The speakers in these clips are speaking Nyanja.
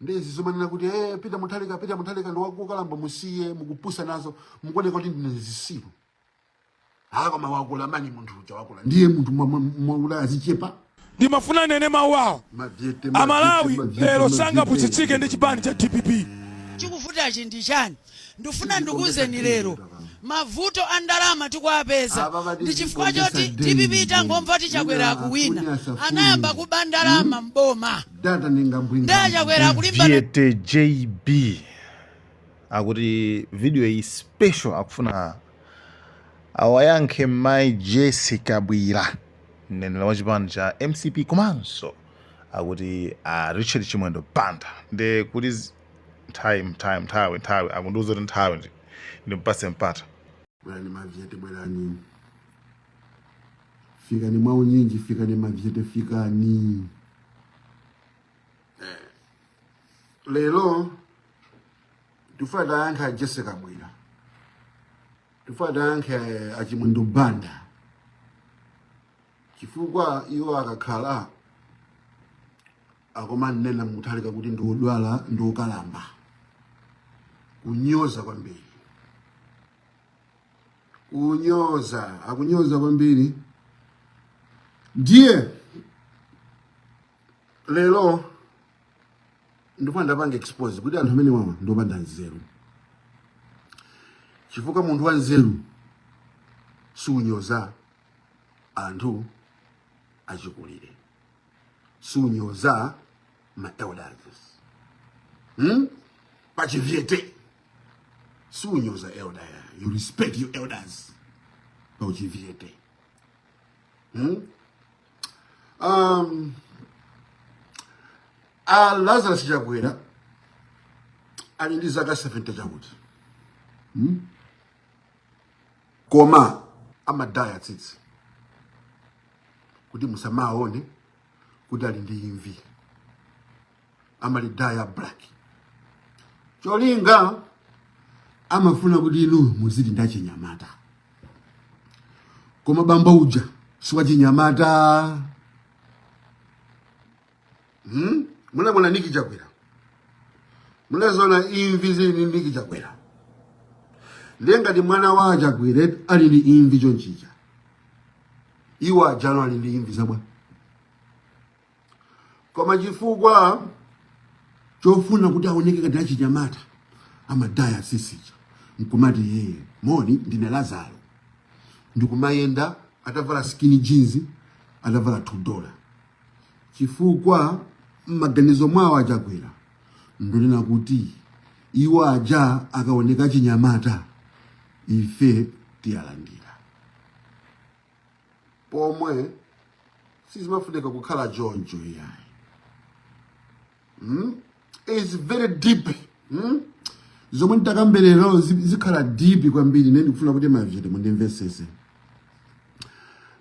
Ndezi zomanena kuti hey, Peter Mutharika, Peter Mutharika ndi wakukalamba, musiye, mukupusa nazo, mukuoneka kuti ndine zisilu. Ha, koma wakula mani, munthu uja wakula, ndiye munthu mwakula azichepa. Ndimafuna nene mawu awa. Mavyete. Amalawi mavyete, lero mavyete. sangapusitsike ndi chipani cha DPP. Chikuvutachi ndi chani? Ndifuna ndikuwuzeni lero, mavuto a ndalama tikuwapeza Aba bati ndi chifukwa zibongesa choti deni. DPP itangomva kuti Chakwera Wina akuwina, afune asafune. anayamba kuba ndalama m'boma. Data ningambwinga. Ndi aChakwera akulimbana Vyete JB akuti video iyi special akufuna awayankhe Mai Jessie Kabwila, mneneri wa chipani cha MCP, komanso akuti a Richard Chimwendo Banda. Nde kuti time time nthawi nthawi akundiuza kuti nthawi ndimpase mpata. Bwerani mavyete, bwerani, fikani mwaunyinji, fikani mavyete, fikani. Lero tifuna tayankhe a Jessie Kabwila, tifuna tayankhe aChimwendo Banda, chifukwa iwo akakhala akumanena Mutharika kuti ndi odwala, ndi okalamba, kunyoza kwambiri, kunyoza, akunyoza kwambiri. Ndiye lero ndifuna ndapange expose kuti anthu amene wawa ndiopanda nzeru, chifukwa munthu wa nzeru sunyoza anthu achikulire, sunyoza ma elders, Pachivyete sunyoza elder, you respect your elders pachivyete, A Lazarus Chakwera ali ndi zaka 70 chakuti, Koma amadaya tsitsi kuti musamaone kuti ali ndi imvi, amalidaya black, cholinga amafuna kuti inu muziti ndachinyamata, koma bambo uja siwachinyamata, Munamona Nick Chakwera, munaziona imvi zili ndi Nick Chakwera? Ndiye ngati mwana wa Chakwera ali ndi imvi chonchija, iwo ajano ali ndi imvi zabwa, koma chifukwa chofuna kuti aoneke ngati achinyamata amadaya tsitsija nkumati, "Yeye moni, ndine Lazaro," ndikumayenda atavala skinny jeans, atavala $2, chifukwa m'maganizo mwawo aChakwera ndonena kuti iwo aja akaoneka achinyamata ife tiyalandira, pomwe sizimafunika kukhala choncho iyayi, It's very deep, Zomwe nditakambelero zikhala deep kwambiri. Ine ndikufuna kuti mavyete mundimvesese.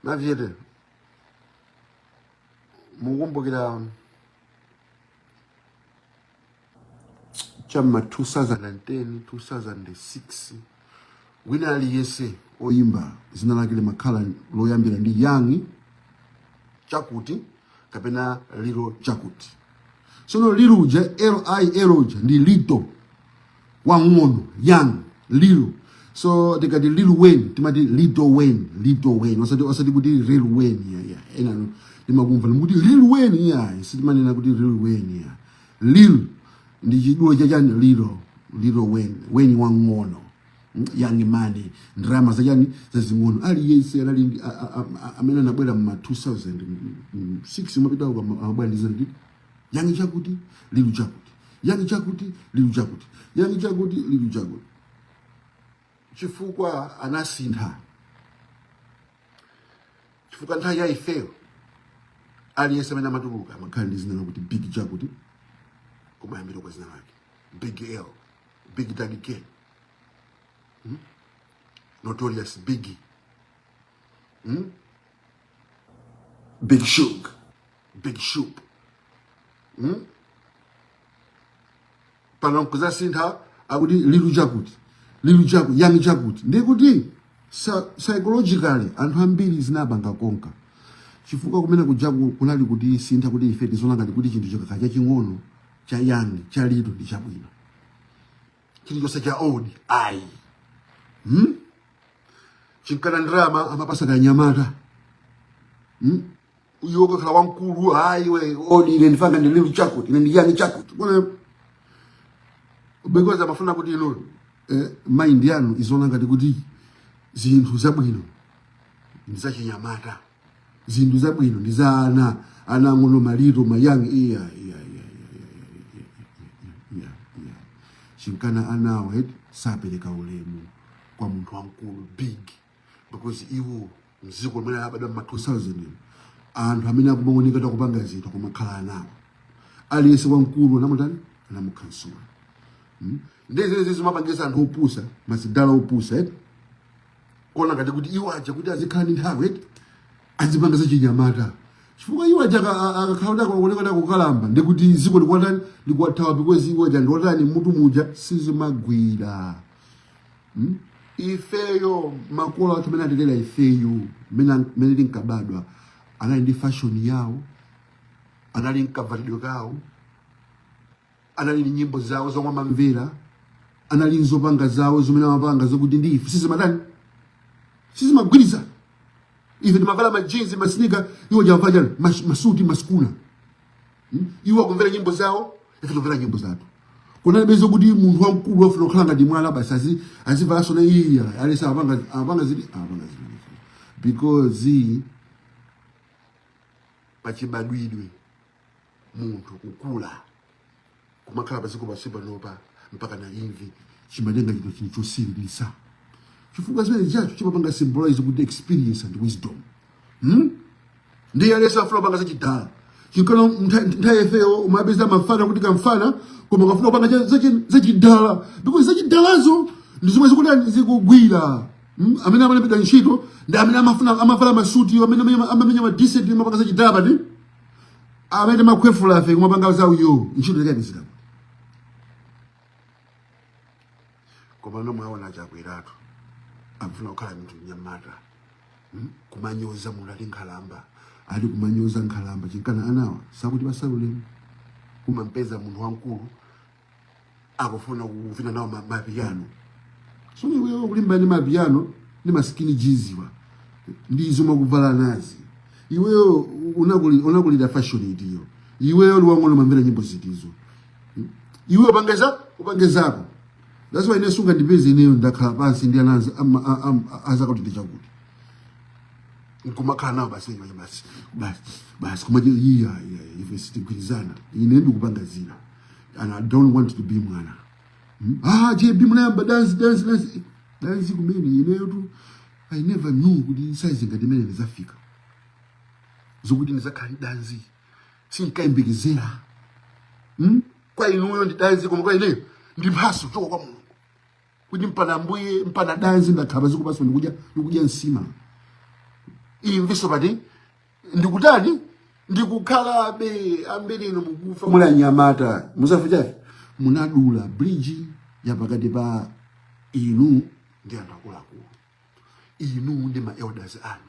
Mavyete, mukumbukira chamma 2010, 2006, wina aliyense oyimba zina lake limakhala loyambira ndi Young chakuti kapena Lil chakuti. Sono Lil uja, Lil uja ndi little, wang'ono, young, Lil. So tikati Lil Wayne timati Little Wayne, Little Wayne, osati kuti Lil Wayne. Yeah. Ena timakumva kuti Lil Wayne. Yeah, sitimanena kuti Lil Wayne. Yeah. Lil ndi chidulo chachani? Little, Little Wayne, Wayne wang'ono, Young money, ndalama zachani? Zazing'ono. Aliyense anali amene anabwera mma 2006 mwapita amabwera ndi zina ndi Young chakuti, Lil chakuti, Young chakuti, Lil chakuti, Young chakuti, Lil chakuti, chifukwa anasintha, chifukwa nthawi ya ifeyo aliyense amene amatuluka amakhala ndi zina lakuti Big chakuti kumayambiro kwa zina lake, Big L, Big Daddy K, Notorious Big, Big Shug, Big Shug, Pano nkuzasintha akuti Lil chakuti, Lil chakuti, Young chakuti. Ndiye kuti psychologically anthu ambiri zinapanga konka, chifukwa kumene kujaku kunali kuti sintha kuti ife tizoona ngati kuti chinthu chikakhala chaching'ono. Cha young, cha little ndi chabwino, chilichonse cha old ayi. Chinkana ndalama amapasa kanyamata, Uyo ukakhala wamkulu, hayi we old, ine ndifanga ndi little chakuti, ine ndi young chakuti. Kona because amafuna kuti inu mind yanu iziona ngati kuti zinthu zabwino ndi zachinyamata, zinthu zabwino ndi za ana, ana ang'ono, ma little, ma young. Iya, iya, iya, iya, iya, iya. Chinkana anawo eti sapereka ulemu kwa munthu wamkulu, big, because iwo mziko limene abadwa ma 2000, anthu amene akumaoneka takupanga zinthu kumakhala anawo. Aliyense wamkulu anamutani? Anamukhansula. Ndi zimene zimapangisa anthu opusa, mazidala opusa eti, kuona ngati kuti iwo aja kuti azikhala ndi nthawi eti azipanga zachinyamata, chifukwa iwo aja akakhala kuti akuoneka kukalamba, ndikuti ziko likuwatani? Likuwathawa, because iwo aja ndiwatani? Mutu muja sizimagwira. Ifeyo makolo athu amene atilera ifeyo, mmene tinkabadwa, anali ndi fashion yawo, anali mkavalidwe kawo, anali ndi nyimbo zawo zomwe amamvera, anali nzopanga zawo zimene amapanga, zokuti ndi ife sizimatani? Sizimagwiriza. Ife timavala ma jeans, ma sneaker, iwo jamavala chani? Masuti, maskuna. Iwo akumvera nyimbo zawo, ife tikumvera nyimbo zathu. Kunalibe kuti munthu wamkulu wafuna kukhala ngati mwana basi, azivalanso na iya alesa apanga zili apanga zili, because pachibadwidwe munthu kukula kumakhala paziko pansi panopa mpaka na imvi chimatenga chinthu chosiririsa, chifukwa zimene chacho chimapanga symbolize kuti experience and wisdom. Ndiye alesa afuna kupanga zachidala. Chinkana nthawi ifeyo umapeza mafana kuti kamfana, koma kafuna kupanga zachidala, because zachidalazo ndi zomwe zikutani? Zikugwira. Amene amalembedwa ntchito ndi amene amafuna amavala masuti, amene amamenya ma decent, amapanga zachidala pati amene makhwefula afe kumapanga zauyo ntchito yakayipezeka. Koma nomwe aona Chakweratu akufuna kukhala munthu mnyamata, Kumanyoza munthu ali nkhalamba, ali kumanyoza nkhalamba. Chinkana anawa sakuti basalulemu, kumampeza munthu wamkulu akufuna kuvina nawo mapiyano. So iweyo kulimba ndi mapiyano ndi ma skinny jeans wa ndi zomwe akuvala nazi, iweyo unakulira fashion itiyo? Iweyo uli wang'ono mamvera nyimbo zitizo? Iwe upangeza upangezako. That's why ine sungandipeze ineyo ndakhala pansi ndi anazi azakuti ndi chakuti nkumakhala nawo basi, basi, basi, basi, kumaji iya iya. Ife sitigwirizana, ine ndikupanga zina and I don't want to be mwana. Ah, JB munayamba dance, dance, dance, dance kumene ineyo tu I never knew kuti size ngati imene ndizafika, zokuti ndizakhala ndi danzi sinkayembekezera. Kwa inuyo ndi danzi, koma kwa ineyo ndi mphaso kuchoka kwa Mulungu, kuti mpana mbuye mpana danzi ndakhala paziko pansi ndikudya nsima imviso pati ndikutani, ndikukhalabe. Ambiri inu mukufa muli anyamata, musafa chafe munadula bridge ya pakati pa inu ndi anthu akuluakulu, inu ndi ma elders anu.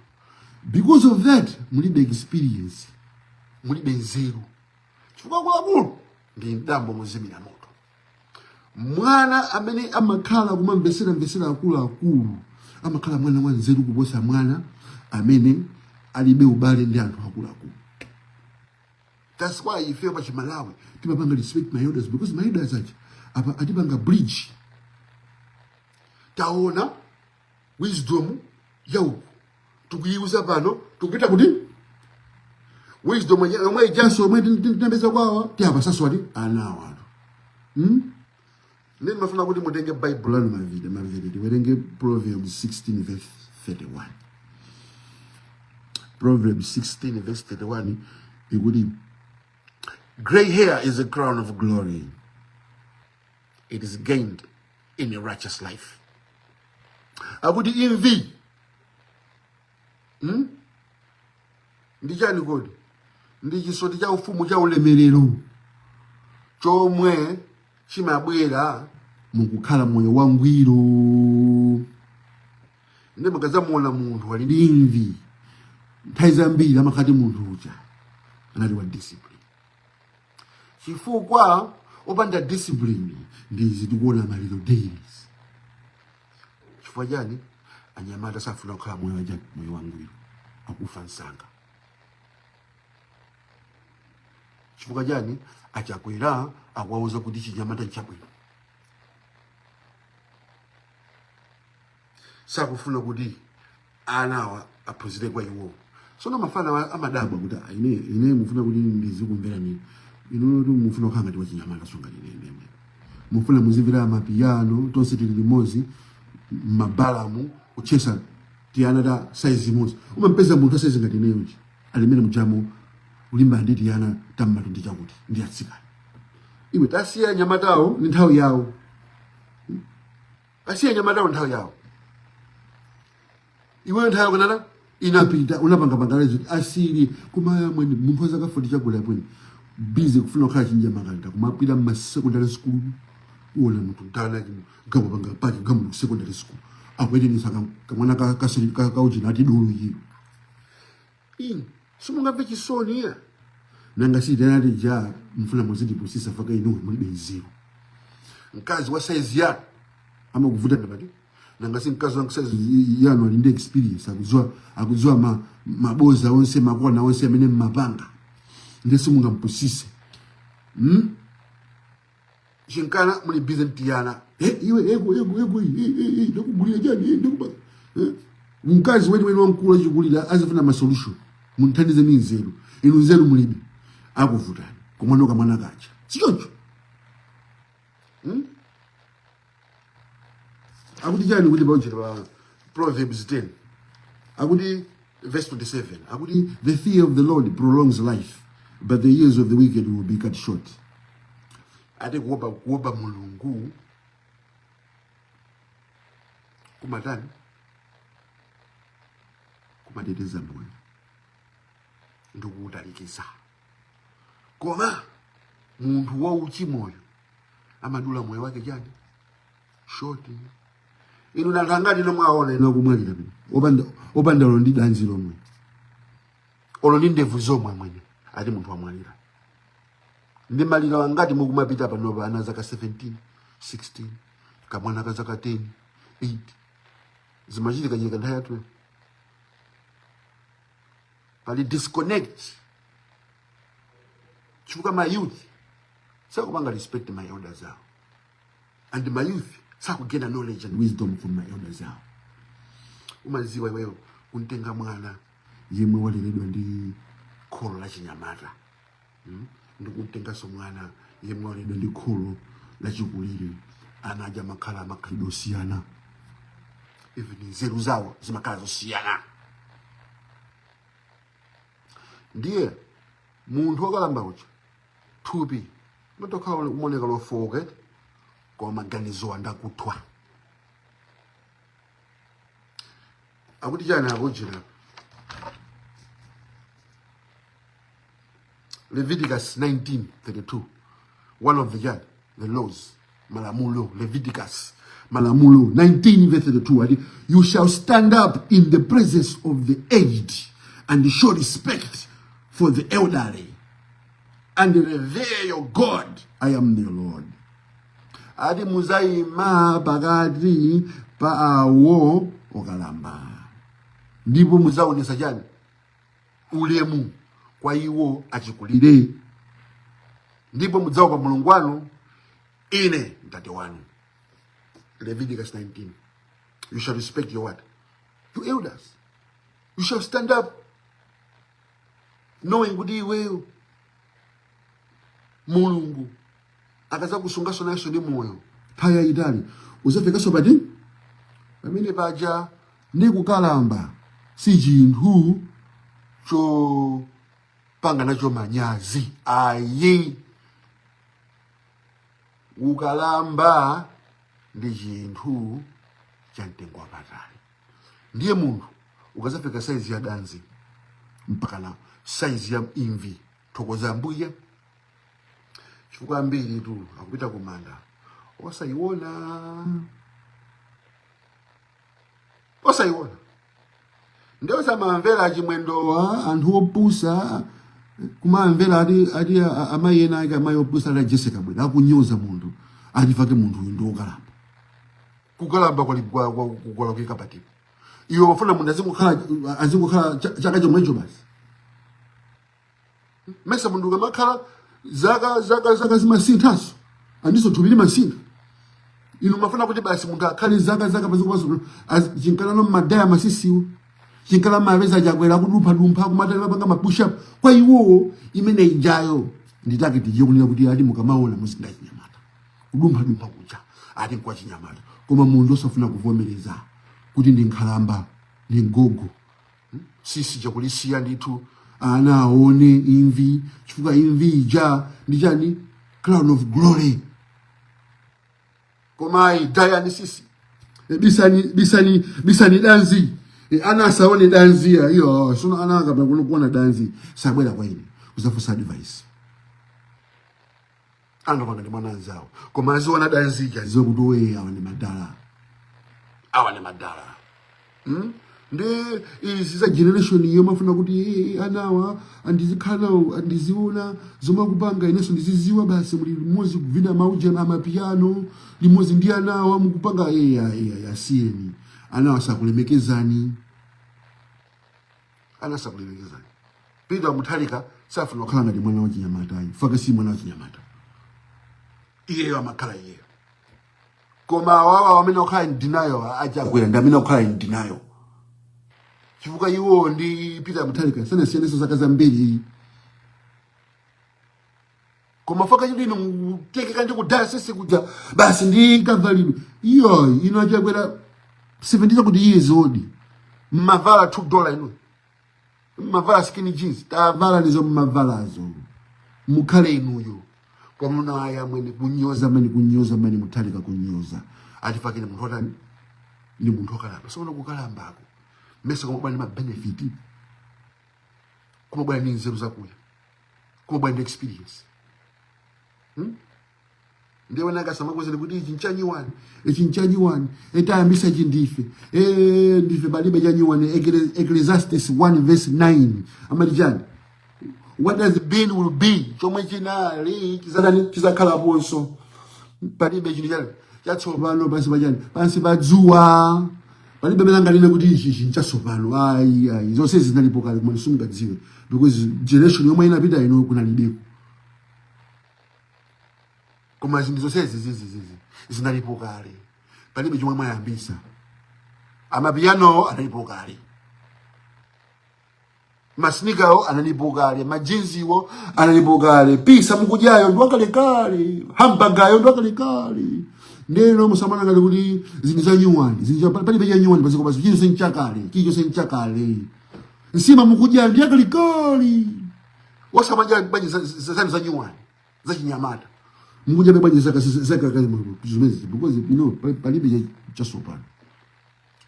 Because of that mulibe experience, mulibe nzeru, chifukwa akuluakulu ndi mdambo mozimira moto. Mwana amene amakhala kumamvesera mvesera akuluakulu amakhala mwana wa nzeru kuposa mwana amene alibe ubale ndi anthu akuluakulu. That's why ife pa Chimalawi timapanga respect my elders, because my elders aja apa atipanga bridge, taona wisdom yauku tikuyiuza pano, tikupita kuti wisdom yomwe ijaso yomwe tinapeza kwawa tiapasaso ati anawo atu. Ndini mafuna kuti mutenge Bible lanu, mavide mavide, tiwerenge Proverbs 16 verse 31. Proverbs 16 verse 31 ikuti, "Gray hair is a crown of glory. It is gained in a righteous life." Akuti imvi, Ndi chani kodi? Ndi chisoti cha ufumu cha ulemerero chomwe chimabwera mukukhala moyo wangwiro. Ndi mukazamuona munthu ali ndi imvi, nthawi zambiri amakhati munthu uja anali wa discipline. Chifukwa opanda discipline ndi izi tikuona maliro daily. Chifukwa chani? Anyamata safuna kukhala moyo wachani, moyo wangwiro, akufa msanga. Chifukwa chani? Achakwera akuwauza kuti chinyamata nchabwino, sakufuna kuti anawa aphunzire kwa iwo. Sono mafana amadabwa kuti, "Ah, ine mufuna kuti ndizikumverani inuyo, kuti mufuna kukhala ngati wachinyamata, songa ine ndemwe mufuna muzimvera mapiyano, tonse tili limodzi m'mabalamu kuchesa tiyana ta saizi imodzi." Umampeza munthu asaizi ngati ineyo alimene mujamo kulimba ndi tiyana tam'matu ndi chakuti ndi atsikana. Iwe tasiya anyamatawo ni nthawi yawo, asiya anyamatawo nthawi yawo. Iweyo nthawi yako nana inapita, unapangapanga lezo asili kumaya mwene munthu wazaka 40 chagula yapwene busy kufuna kukhala chinja makanda kumapita mma secondary school. Uona munthu mtana gamo panga paki gamo ku secondary school akuyenenesa kamwana kaujina ati dolo iyo inu simungamve chisoni ya nanga sitanati ja mfuna muzindipusisa faka inu mulibe nzeru. Mkazi wa saizi yanu amakuvuta ndapati nanga si mkazi wa saizi yanu ali ndi experience, akudziwa maboza onse, makona onse amene mmapanga, ndi simungampusise. Chinkana muli busy mtiyana. Eh, iwe ego ego ego, ndakugulira chani, ndakuba. Mkazi weni weni wamkulu achikulira azifuna ma solution, munthandize ni nzeru, inu nzeru mulibe, akuvutani kumwana kamwana kacha sichoncho. Akuti chani kuti pauchita pa Proverbs 10, akuti verse 27, akuti, "The fear of the Lord prolongs life, but the years of the wicked will be cut short." Ati kuopa Mulungu kumatani? Kumateteza moyo ndikuwutalikisa, koma munthu wauchimoyo amadula moyo wake chani? Short. Inu anthu angati ino mwaona ino akumwalira pino opanda olo ndi danzi lomwe, olo ndi ndevu zomwe amwene, ati munthu wamwalira? Ndi maliro angati mukumapita panopa, ana zaka 17, 16, kamwana ka zaka 10, 8? Zimachitika chitika nthawi yathu. Pali disconnect chifukwa ma youth sakupanga respect my elders awo, and my youth sakugena knowledge and wisdom from my elders awo. Umaziwa iweyo kuntenga mwana yemwe waleredwa ndi kholo la chinyamata, Ndikuntenganso mwana yemwe waleredwa ndi kholo lachikulire, ana aja amakhala amakhalidwe osiyana, even nzeru zawo zimakhala zosiyana. Ndiye munthu wokalamba uja thupi matokhala umoneka lofowoka, koma maganizo andakuthwa. Akuti chani akujira Leviticus 19:32, one of the chani, the laws, malamulo, Leviticus malamulo 19 verse 32, ati, "You shall stand up in the presence of the aged and show respect for the elderly and revere your God. I am the Lord." Ati muzayima pakati pa awo okalamba ndipo muzaonesa chani? Ulemu kwa iwo achikulire, ndipo mudzaopa Mulungu wanu. Ine mtate wanu. Leviticus 19. You shall respect your what? Your elders. You shall stand up knowing kuti iweyo Mulungu akazakusungaso nayenso ndi moyo nthawi yayitali, uzafikanso pati pamene paja. Ndi kukalamba si chinthu chopanga nacho manyazi ayi. Ukalamba ndi chinthu cha mtengo wapatali. Ndiye munthu ukazafika saizi ya danzi mpaka na saizi ya imvi, thokoza Ambuye, chifukwa ambiri tu akupita kumanda osayiona, osayiona. Ndiye osamamvera achimwendowa, anthu opusa. Kumamvera ati amayi ena ake, amayi opusa, ati Jessica Bwera akunyoza munthu, atifake munthu uyu ndi wokalamba. Kukalamba kwali kwalakwika patipo? Iwe wafuna munthu azingokhala chaka chomwecho basi? Mesa munthu ukamakhala zaka zaka zaka zimasinthaso, andiso thupi limasintha. Inu mafuna kuti basi munthu akhale zaka zaka paziko paso chinkalano mmadaya masisiwo, chinkala mapeza Chakwera akudumphadumpha, kumatali mapanga ma push up. Kwa iwowo imene ijayo nditake tijiye kunena kuti ati mukamaona muzinda chinyamata, kudumphadumpha kuja ati nkwa chinyamata. Koma munthu osafuna kuvomereza kuti ndi nkhalamba, ndi mgogo, sisi chakulisiya ndithu ana aone imvi, chifukwa imvi ija ndi chani? Crown of glory. Koma ayi, dayani sisi. Bisani, bisani, bisani danzi. Ana asaone danzi ya iyo. Sono ana akapena kuno kuona danzi, sabwera kwa ine kuzafunsa advice. Angapanga ndi mwana anzawo, koma aziona danzi ija, aziwe kuti oye, awa ndi madala, awa ndi madala. Ndi izi za generation iyo mafuna kuti anawa andizikhala nawo, andiziona zomwe akupanga, inenso ndiziziwa basi. Muli limodzi kuvina mauja amapiano limodzi ndi anawa mukupanga. Eya, eya, asiyeni anawa, sakulemekezani ana, sakulemekezani. Peter Mutharika safuna kukhala ngati mwana wa chinyamata, faka si mwana wa chinyamata iyeyo, amakhala iyeyo. Koma awawa amene akukhala in denial, aChakwera ndi amene akukhala in denial, chifukwa iwo ndi Peter Mutharika sanasiyaneso zaka zambiri. Koma faka chiti inu mutekeka ndi kudaya sisi kuja basi ndi kavalidwe iyo. Ino aChakwera 70 kuti years old, mmavala $2, inu mmavala skinny jeans. Tavala nizo mmavalazo, mukhale inuyo. Kwamuna aya mwene kunyoza mani, kunyoza mani Mutharika, kunyoza atifakire munthu otani? Ndi munthu okalamba. Soona kukalambako mese kumabwera ndi ma benefit, kumabwera ndi nzeru zakuya, kumabwera ndi experience, Ndiye wena akasamakwezera kuti ichi nchanyiwani, ichi nchanyiwani, etayambisa ichi ndife, ndife, palibe chanyiwani. Ecclesiastes 1 verse 9 amati chani? What has been will be. Chomwe chinali chizatani? Chizakhalaponso. Palibe chinthu chani chatsopano pansi pachani? Pansi pa dzuwa. Palibe amene anganene kuti ichi nchatsopano. Ayi, ayi, zonse zinalipo kale, koma simungadziwe because generation yomwe inapita ino kunalibeko. Koma zinthu zonsezi zizizizi zinalipo kale, palibe chomwe mwayambisa. Amapiano analipo kale, ma sneakerwo analipo kale, ma jeansiwo analipo kale, pizza mukudyayo ndi wakalekale, hamburgeryo ndi wakalekale. Ndeno musamana ngati kuti zinthu za nyuwani, zinthu palibe cha nyuwani paziko pasi. Chilichonse nchakale, chilichonse nchakale. Nsima mukudyayo ndi yakalekale. Wasamadya bwanji zanu za nyuwani zachinyamata? Mukudya bwanji zakalekale zimezi? Because palibe chatsopano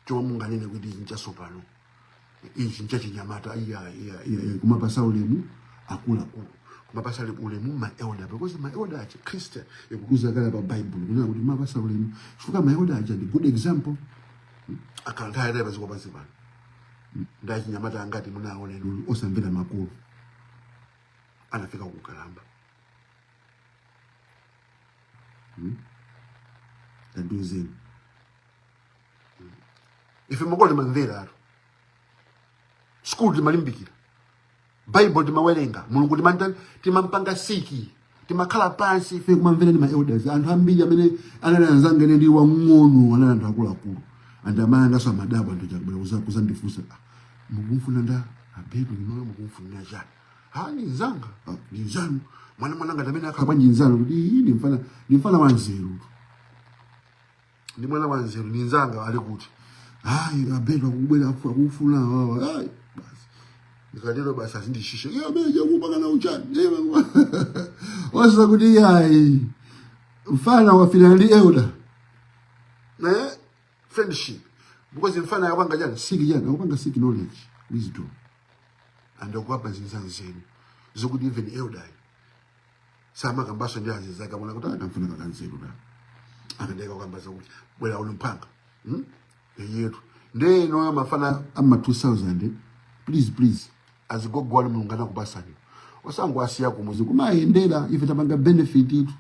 chomwe munganene kuti ichi nchatsopano, ichi nchachinyamata. Iya, iya, iya, iya. Kumapasa ulemu akuluakulu, kumapasa ulemu ma elder, because ma elder achi Christian ikukuza kale pa Bible kunena kuti kumapasa ulemu, chifukwa ma elder aja ndi good example. Akhala nthawi yatali paziko pansi pano. Ndi achinyamata angati munaona inu osamvera makolo anafika kukalamba? Tandiuzeni. Ife makolo timamvera atu, school timalimbikira, Bible timawerenga, Mulungu timantani, timampanga seek, timakhala pansi ife kumamvera ndi ma elders. Anthu ambiri amene anali anzanga ine ndi wang'ono anali anthu akuluakulu, anthu amayi angaso amadabwa anthu chakubwera kuzandifunsa, "Ah, mukumfuna nda abedu inoyo, mukumfunira chani?" "Ha, ndi nzanga." "Ah, ndi nzanu? Mwana mwananga amene akhala bwanji nzanu?" Kuti "Ii, ndi mfana wa nzeru, ndi mwana wa nzeru, ndi nzanga." Ali kuti? "Hayi, abedu akubwera akufuna wawa." Hayi, basi ndikatero basi azindishisha iye amene chakupakana uchani wasa kuti yayi, mfana wafina ndi elder, friendship, because mfana akupanga chani? Seek chani? Akupanga seek knowledge, wisdom, and akuapa zinthu za nzeru zokuti even elder samakambaso ndi azinzake. Amona kuti akamfuna kakanzeru da akandeka kukamba zakuti bwera uno mphanga, Yetu ndiye inoyo mafana ama 2000, please, please, azigogwani Mulungu anakupasani. Osangowasiya kumuzi kumayendera. Ife tapanga benefit itu,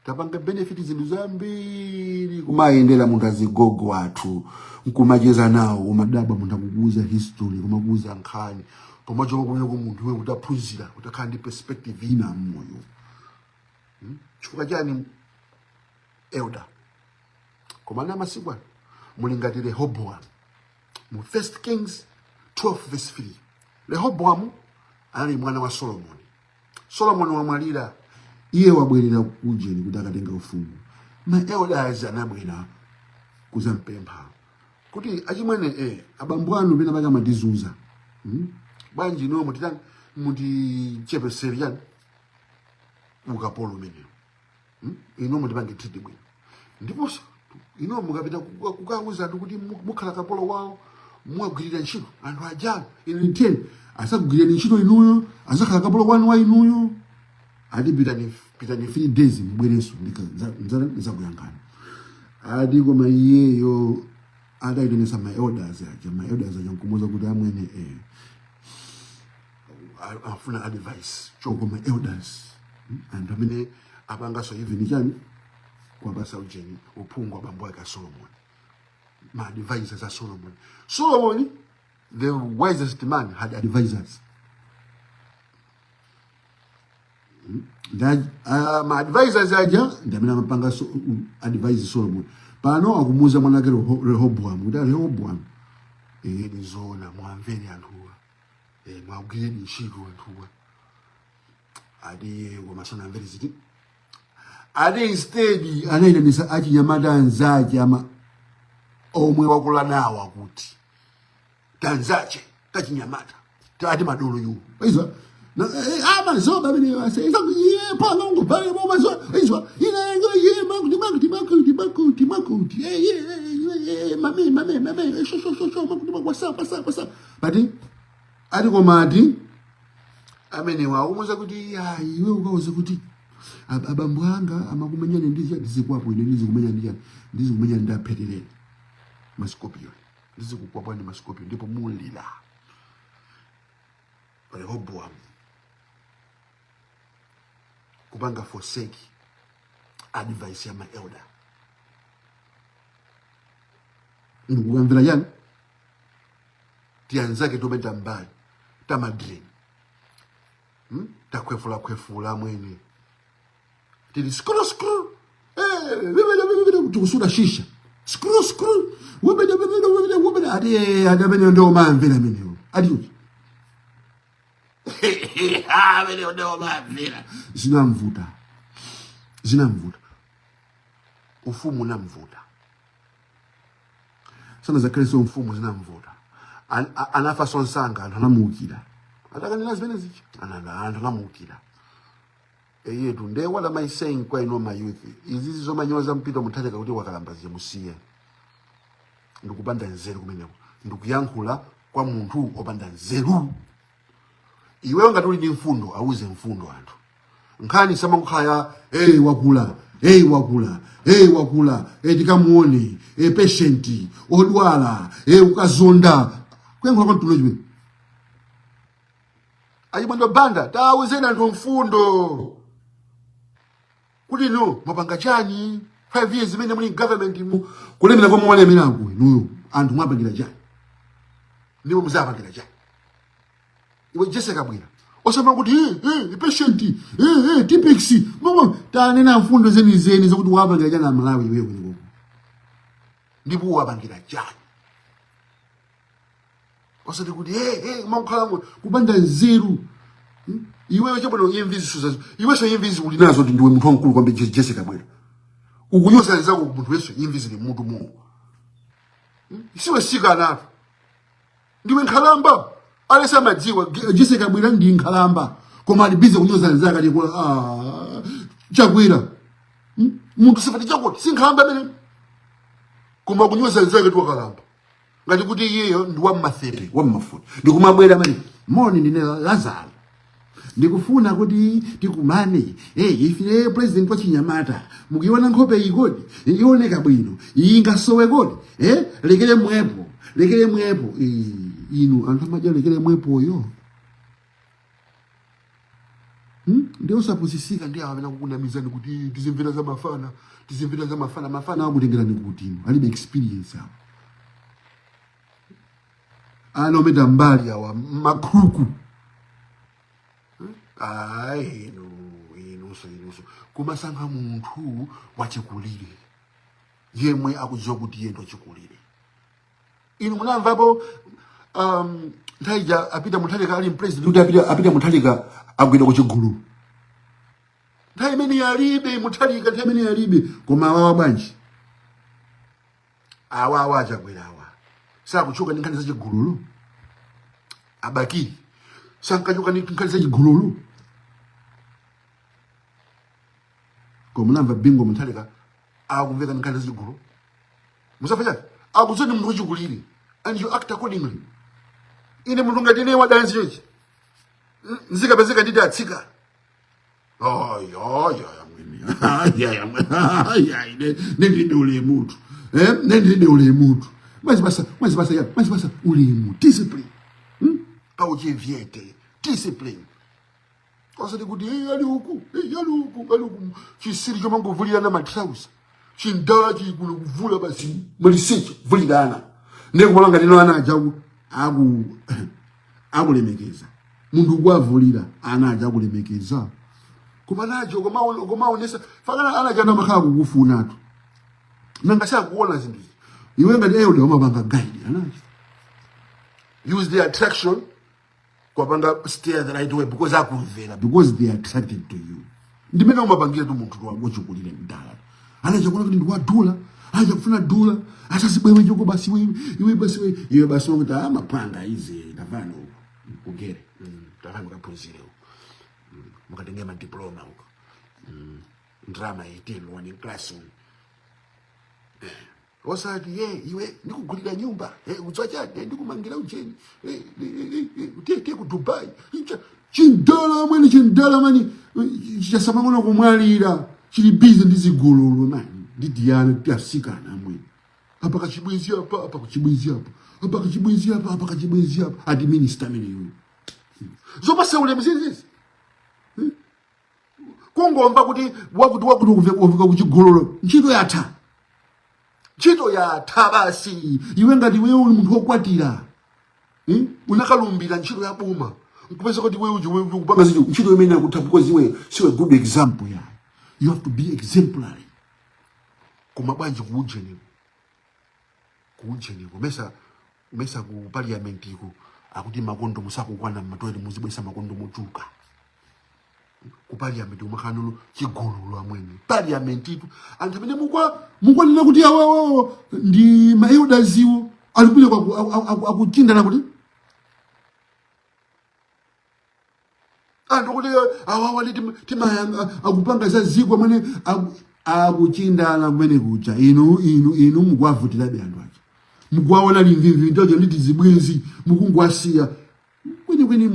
tapanga benefit zinthu zambiri. Kumayendera munthu azigogo athu nkumacheza nawo, umadabwa munthu akukuuza history, kumakuuza nkhani, pomachoka kumeneko munthu iwe utaphunzira, utakhala ndi perspective ina mmoyo. Chifukwa chani elder? Koma na masiku ano muli ngati Rehoboam mu First Kings 12 verse 3. Rehobowamu anali mwana wa Solomoni. Solomoni wamwalira, iye wabwerera kujeni kuti akatenga ufumu. Ma elders anabwera kuzampempha kuti, achimwene, abambo anu pena pake amatizunza, Bwanji inuyo mutitani, mutichepesere chani ukapolo umenewo, Inu mutipange treat bwino, ndiponso inu mukapita kukauza anthu kuti mukhala kapolo wawo, muwagwirira ntchito anthu ajalo, inu in asakugwireni ntchito inuyo, azakhala kapolo wanu wa inuyo. Ati pitani, pitani 3 days, mbwerenso nzakuyankhani. Ati koma iyeyo adayitanisa ma elders aja, ma elders aja nkumuuza kuti, amwene, afuna advice choko ma elders, Anthu amene apangaso even chani, kuwapasa ujeni uphungu abambo ake a Solomon, ma advisors a Solomon. Solomon, the wisest man, had advisors. Ma advisors aja ndi amene amapanga advise Solomon. Pano akumuuza mwana wake Rehoboam kuti, Rehoboam, ndi zoona, mwamvere anthuwa, mwagwire ntchito anthuwa. Ati koma sanamvere ziti. Ati instead anayitanisa achinyamata anzake ama omwe wakula nawo, akuti tanzache tachinyamata, ati madolo yu izwa amazoba amene panga ungobvale mazo izwa inengo ye makuti makuti makuti makuti makuti mame mame mame sho sho sho sho makuti wasa wasa wasa pati. Ati koma ati amene wakumuza kuti, ayi, iwe ukauze kuti abambo anga amakumenyani ndi ndizikwapo, ine ndizikumenya ndi chani, ndizikumenya ndi apheterere ma scorpion, ndizikukwapwa ndi ma scorpion ndipo mulira. Rehoboam kupanga forsake advice ya ma elder ndikukamvera chani tianzake topenta mbali tamadrini, Takhwefula khwefula mwene tili skru skru, tikusuda shisha, skru skru, webede webede webede webede. Ati ati amene ndio mamvera amenewo, ati kuti amene ndio mamvera. Zinamvuta, zinamvuta, ufumu unamvuta, sana zakhalenso mfumu, zinamvuta. Anafa sonsanga, anthu anamuukira atakanena zimene zicha, anthu anamuukira eyetu. Nde what am I saying kwa ino ma youth? Izizi zomanyoza Peter Mutharika kuti wakalamba zimusiye, ndikupanda nzeru kumeneko, ndikuyankhula kwa munthu opanda nzeru. Iweyo ngati uli ndi mfundo, auze mfundo anthu. Nkhani samangokhala ya hey, wakula, hey, wakula, hey, wakula, hey, tikamuone, hey, patient odwala, hey, ukazonda kuyankhula kwa mtundu chimene Achimwendo Banda. Tauzeni anthu mfundo kuti inu mwapanga chani 5 years imene muli government mu kulemera komwe mwalemerako, inuyo anthu mwapangira chani ndipo muzapangira chani? Iwe Jessie Kabwila, osama kuti eh, eh, patient, eh, eh, tipex mama, tanena mfundo zenizeni zakuti wapangira chani Amalawi iweyo kulikoko ndipo wapangira chani, osati kuti hey, hey, makukhala kupanda nzeru. Iweyo chabwino imvi zisuza, iwenso imvi uli nazo kuti ndiwe munthu wamkulu kwambiri. Jessie Kabwila, ukunyoza zako munthu wenso imvi zili mutu muno. Siwe sikanatu, ndiwe nkhalamba. Alesa amadziwa Jessie Kabwila ndi nkhalamba, koma ali busy kunyoza nzake ati ah, Chakwera. Munthu sifati chakuti si nkhalamba amene, koma kunyoza nzake tiwakalamba ngati kuti iyeyo ndi wammathepe wammafuta. Ndikumabwera mani, moni, ndine Lazaro, ndikufuna kuti tikumane. Hey, ife president wa chinyamata, mukuiona nkhope iyi kodi ioneka bwino iyi ingasowe kodi? Lekere mwepo, lekere mwepo. Inu anthu amadya lekere mwepoyo. Ndi osapusisika ndi awo amene akukunamizani kuti "Ii, tizimvera za mafana, tizimvera za mafana." Mafana akutengerani kuti inu alibe experience awo, ana ometa mbali awa, makhuluku. Ayi, inu inunso inunso kumasankha munthu wachikulire yemwe akudziwa kuti iye ndi wachikulire. Inu munamvapo nthawi ija a Peter Mutharika ali president kuti a Peter Mutharika agwidwa kuchigololo? Nthawi imene yalibe Mutharika, nthawi imene yalibe. Koma awawa bwanji? Awawa aChakwera awa sakutchuka ndi nkhani zachigololo? A Bakili sankatchuka ndi nkhani zachigololo? Koma munamva Bingu Mutharika akumveka ndi nkhani zachigololo? Musafa chake akudziwa ndi munthu wachikulire and you act accordingly. Ine munthu ngati ine wadansi chonchi nzikapezeka nditi atsika nendilibe ulemutu, nendilibe ulemutu. Mwazipasa, mwazipasa ya mwazipasa ulemu, discipline, Kauchivyete, discipline, osati kuti "Eh, ali uku, eh, ali uku, ali uku." Chisiri chomangovulirana matrausa, chindala chili kuno kuvula basi maliseche kuvulirana, ndiye kumalanga tino ana aja akulemekeza munthu ukuwavulira ana aja akulemekeza. Koma nacho kumaonesa fakana ana aja amakhala kukufunatu, nanga sakuona zinthu izi. Iwe ngati elder umapanga guide anacho, use the attraction kuwapanga steer the right way because akumvera, because they are attracted to you. Ndimene umapangira tu munthu wachikulire mdala anachakuona kuti ndiwadula, anachakufuna dula asazibwewe choko basi iwe iwe basi iwe iwe basi wakuti amapanga izi tavani uko kugere tavani mukaphunzire uko mukatenge madiploma uko drama 18 one in classroom. Osati ye iwe ndikugulira nyumba, udzwa chani, ndikumangira ujeni, tiye tiye ku Dubai. Chindala mwene, chindala mani, chichasamangona kumwalira chili busy ndi zigololo mani ndi diyana ndi asikana amwene, apa kachibwenzi apa, apa kachibwenzi apa, apa kachibwenzi apa, apa kachibwenzi apa. Ati minister amene iwe zopasa ulemu zizizi kungomva kuti wakuti wakuti wafika kuchigololo, ntchito yatha, ntchito yatha basi. Iwe ngati iwe uli munthu wokwatira, Unakalumbira ntchito ya boma nkupeza kuti iwe uji wewe ukupanga zinthu, ntchito imene yakutha because iwe siwe good example ya. You have to be exemplary. Koma bwanji kuujeniko, kuujeniko mesa mesa ku parliament iko akuti makondomu sakukwana mmatoilet, muzibwesa makondomu ochuka. Ku parliament umakhanulo chigololo amwene, parliament itu anthu amene mukwanena kuti awawawo ndi maelders iwo ali kumene akuchindana kuti anthu kuti awawa ndi timayanga akupanga za ziko amene akuchindana kumene kuja. Inu inu inu mukuwavutirabe anthu aja, mukuwaona limvimvi ndojo ndi tizibwenzi, mukungowasiya kwenikweni.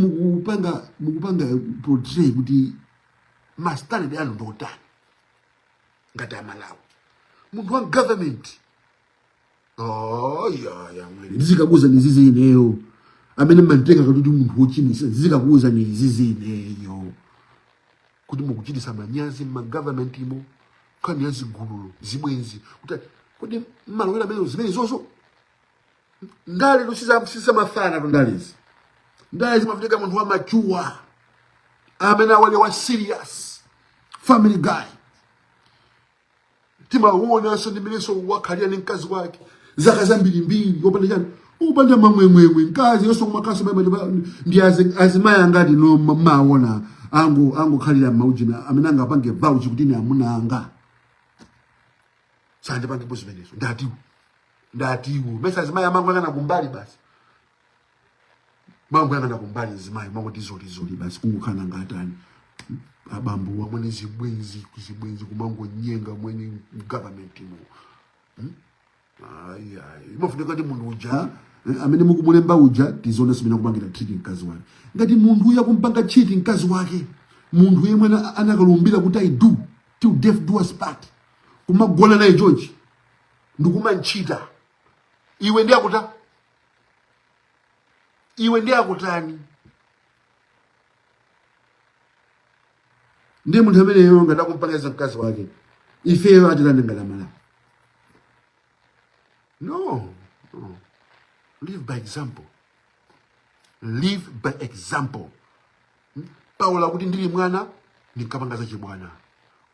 Mukupanga portray kuti ma standard anu ndi otani ngati Amalawi? Munthu wa government, oh, ya mwene ndizikakuza ni zizi ineyo amene mmantenga kuti munthu wochimwisa, ndizikakuza ni zizi ineyo kuti mukuchitisa manyazi mma government imo, nkhani ya zigololo, zibwenzi, kuti kodi mmalowera amene zimene zozo ndale lusisamafana tu ndalezi. Ndale zimafunika munthu wa mature amene awale wa serious family guy. Timaonanso ndi mmenenso wakhalira ndi mkazi wake zaka zambirimbiri wopanda chani, upanda mamwemwemwe, mkazi yonso kumakaso ndi azimayi angati no maona angokhalira maujina amene angapange vouch kuti ine amuna anga sandipangepo zimenezo. Ndatiwo, ndatiwo mesa azimayi amangoyang'ana kumbali basi, mangoyang'ana kumbali zimayi mangoti zolizoli basi, kungokhala ngatani abambo amwene zibwenzi zibwenzi kumangonyenga mwene government mo. Ayi ayi, imafunika kuti munthu uja amene mukumulemba uja tizione simene akupangira treat mkazi wake. Ngati munthu uyu akumpanga cheat mkazi wake, munthu yemwe anakalumbira kuti "I do till death do us part", kumagona naye chonchi ndikumantchita, iwe ndi akuta, iwe ndi akutani? Ndiye munthu ameneyo ngati akumpanga mkazi wake, ifeyo atilande ngati Amalawi? No. Live by example, live by example. Paulo akuti, "Ndili mwana ndinkapanga zachibwana,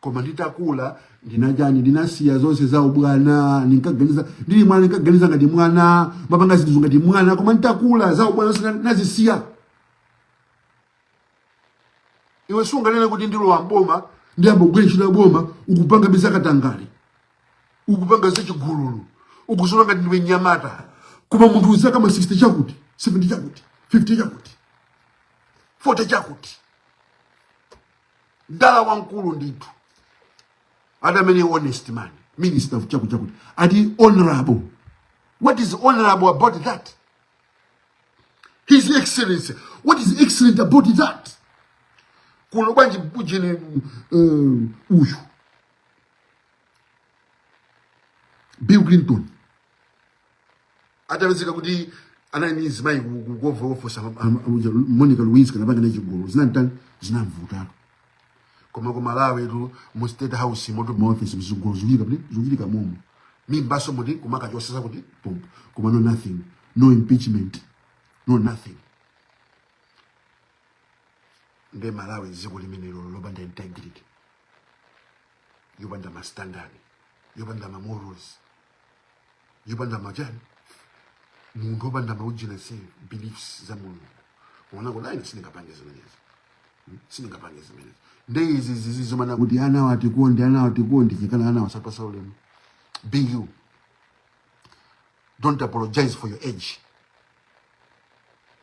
koma nditakula ndinachani? Ndinasiya zonse za ubwana. Ndinkaganiza ndili mwana, ndinkaganiza ngati mwana, mapanga zinthu ngati mwana, koma nditakula za ubwana zonse nazisiya." Iwe sunganene kuti ndilowa mboma, ndiyamba kugwira ntchito ya boma, ukupanga bizakatangale, ukupanga zachigululu, ukuziona ngati ndiwe mnyamata, koma munthu uzaka ma 60 chakuti, 70 chakuti, 50 chakuti, 40 chakuti, dala wamkulu ndithu, ati amene honest man, minister of chakuti chakuti, ati honorable. What is honorable about that? His Excellency, what is excellent about that? Kuno bwanji ujeni uyu Bill Clinton atapezeka kuti anali ndi mzimayi ku Oval Office, Monica Lewinsky, anapanga naye chigololo, zinamtani? Zinamvutako. Koma ku Malawi tu, mu State House moto, mu office, mzigololo zikuchitika kuti zikuchitika momo, mimbaso muti kumakachosesa kuti pompo, koma no nothing, no impeachment, no nothing. Nde Malawi dziko limenelo lopanda integrity, yopanda ma standard, yopanda ma morals, yopanda machani, munthu wopanda maujinase beliefs za Mulungu, kuona kuti ayi, sindingapange zimenezi. Sindingapange zimenezi. Nde izi zizi zomana kuti ana watikondi, ana watikondi, chikana ana wasapasa ulemu. Be you, don't apologize for your age.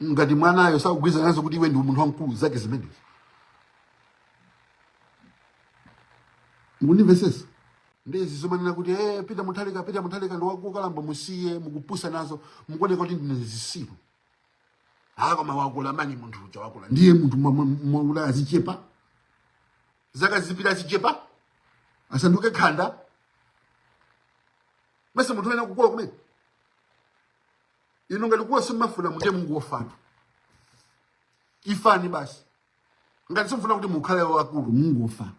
Ngati mwanayo sakugwirizana nazo kuti iwe ndi munthu wamkulu, zake zimenezi. Mukundimvesesa? Ndezi zomanena kuti, "Hey, Peter Mutharika, Peter Mutharika ndi wakukalamba, musiye," mukupusa nazo, mukuoneka kuti ndine zisilu. Ha, koma wakula mani, munthu uja wakula. Ndiye munthu mwakula azichepa, zaka zipita azichepa, asanduke khanda? Mese munthu wena kukula kumene inu ngati kukula simmafuna, mundiye mungofatu, ifani basi. Ngati simufuna kuti mukhale wakulu, mungofa,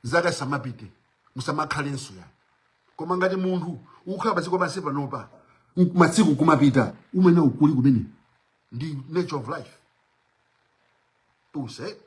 zaka samapite, musamakhalenso ya. Koma ngati munthu ukhala padziko pansi panopa, masiku kumapita, umene ukuli kumene ndi nature of life tuse.